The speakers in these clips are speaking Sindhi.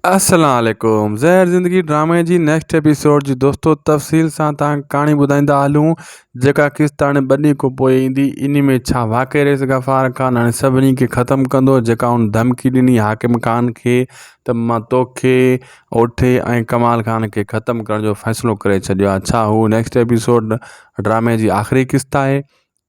السلام عليڪم زهر زندگي ڊرامي جي نيڪسٽ ايپيسوڊ جي دوستو تفصيل سان تان ڪهاڻي ٻڌائيندا هلون جيڪا قسط هاڻي ٻه ڏينهن کان پوء ايندي انهي ۾ ڇا واقعي رئيس غفار خان هاڻي سڀني کي ختم ڪندو جيڪا هن ڌمڪي ڏني حاڪم خان کي ته مان توکي اوٺي ۽ ڪمال خان کي ختم ڪرڻ جو فيصلو ڪري ڇڏيو آهي ڇا هو نيڪسٽ ايپيسوڊ ڊرامي جي آخري قسط آهي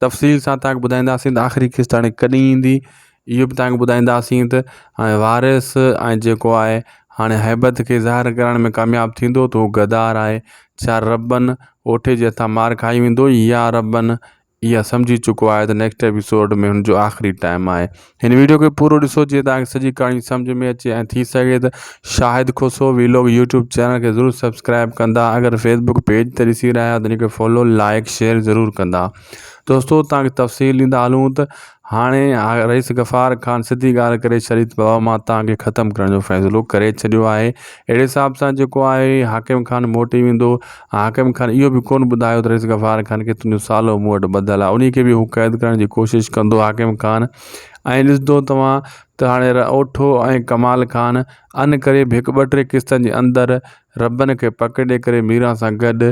تفصيل سان توهان کي ٻڌائينداسين ته آخري قسط هاڻي ڪڏهن ايندي اهو به توهان کي ٻڌائينداسين ته هاڻي وارث ۽ جيڪو آهي هاڻي هيبت کي ظاهر ڪرڻ ۾ ڪامياب ٿيندو ته هو غدار آهي ڇا ربن اوٺي جي هٿان مار کائي ويندو يا ربن اها سمجهي چڪو آهي ته نيڪسٽ ايپيسوڊ ۾ هن جو آخري ٽائيم آهي هن ويڊيو کي پورو ڏسو جيئن توهان کي سڄي ڪهاڻي سمجهه ۾ اچي ۽ ٿي سگهي ته Shahid Khoso vlog YouTube channel کي ضرور سبسڪرائب ڪندا اگر فيسبوڪ پيج تي ڏسي رهيا آهيو ته ان کي فالو لائڪ شيئر ضرور ڪندا دوستو توهان کي تفصيل ڏيندا هلون ته هاڻي رئيس غفار خان سڌي ڳالهه ڪري ڇڏي ته بابا مان توهان کي ختم ڪرڻ جو فيصلو ڪري ڇڏيو آهي اهڙي حساب سان جيڪو آهي حاڪم خان موٽي ويندو حاڪم خان اهو به ڪونه ٻڌايو ته رئيس غفار خان کي تنهنجو سالو مون وٽ ٻڌل آهي انهي کي به هو قيد ڪرڻ جي ڪوشش ڪندو حاڪم خان ۽ ڏسندو توهان ته هاڻي اوٺو ۽ ڪمال خان ان ڪري به هڪ ٻه ٽي قسطن جي اندر ربن کي پڪڙي ڪري ميران سان گڏ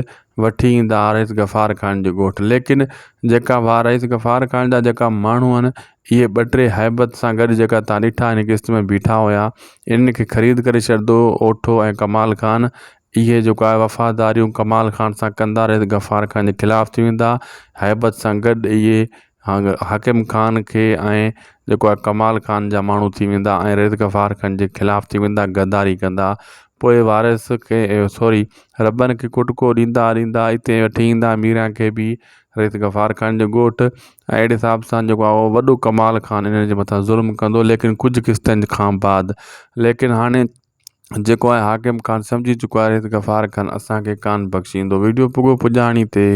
وٺي ايندا رئيس غفار خان جي ڳوٺ ليڪن جيڪا وا رئيس غفار خان جا جيڪا ماڻهو آهن اهي ٻه ٽي هيبت سان گڏ جيڪا تان ڏٺا هن قسط ۾ بيٺا هيا انهن کي خريد ڪري ڇڏندو اوٺو ۽ ڪمال خان اهي جيڪو آهي وفاداريون ڪمال خان سان ڪندا رهيا ته غفار خان جي خلاف ٿي ويندا هيبت سان گڏ اهي حاڪم خان کي ۽ جيڪو آهي ڪمال خان جا ماڻهو ٿي ويندا ۽ ريز غفار خان جي خلاف ٿي ويندا غداري ڪندا پوء وارث کي سوري ربن کي ڪٽڪو ڏيندا ڏيندا اتي وٺي ايندا ميران کي به ريز غفار خان جو ڳوٺ ۽ اهڙي حساب سان جيڪو آهي وڏو ڪمال خان انهن جي مٿان ظلم ڪندو ليڪن ڪجهه قسطن کان بعد ليڪن هاڻي جيڪو آهي حاڪم خان سمجهي چڪو آهي ته غفار خان اسان کي ڪانه بخشيندو ويڊيو پڳو پڄاڻي تي.